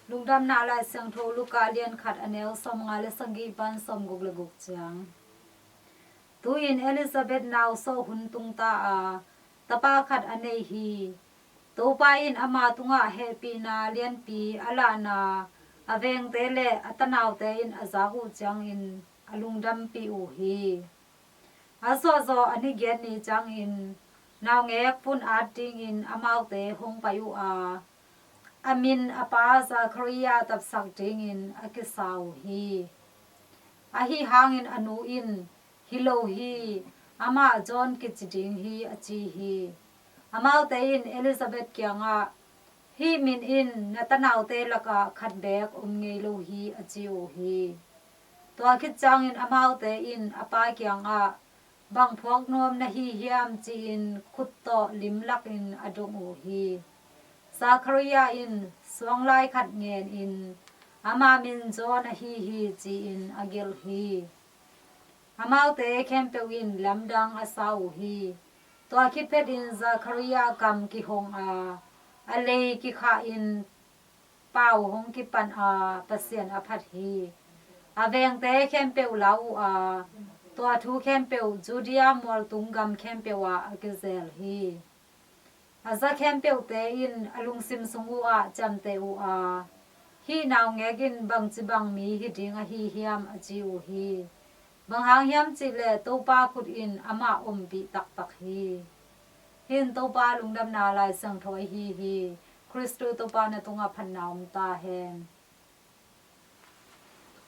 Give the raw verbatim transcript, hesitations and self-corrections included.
Lungdamna Lai Siangtho Luka lian khat, a neu sawmnga le sagih pan sawmguk le guk ciang. Tu-in Elizabeth nau sawh hun tungta a, tapa khat a nei hi. Topa in ama tungah hehpihna lianpi a lahna a vengte le a tanaute in a zak uh ciangin a lungdampih uh hi. A suahzawh a ni giat ni ciangin naungek vun at dingin amaute hong pai uh a, a min a pa Zachariah tapsak dingin a kisa uh hi. Ahi hangin a nu in, "Hi lo hi, amah John kici ding hi," a ci hi. Amaute in Elizabeth kiangah, "Hih min in na tanaute lakah khat beek om ngei lo hi," a ci uh hi. Tua khit ciangin amaute in a pa kiangah, "Bang phuak nuam na hi hiam?" ci-in khut tawh limlakin a dong uh hi. Zachariah in suanglai khat ngenin, "Ama min John ahi hi," ci-in a gelh hi. Amaute khempeuh in lamdang a sa uh hi. Tua khit phetin Zachariah kam kihong a, a lei kikhahin pau hong kipan a, Pasian a phat hi. A vengte khempeuh lau uh a, tua thu khempeuh Judea mualtung gam khempeuh ah a kizel hi. A za khempeuhte in a lungsim sung uhah ciamteh uh a, "Hih naungek in bangci bang mi hi ding ahi hiam?" a ci uh hi. Bang hang hiam cihleh Topa khut in amah ompih taktak hi. Hih in Topa Lungdamna Lai Siangtho ahi hi. Khristu Topa na tungah phatna om ta hen.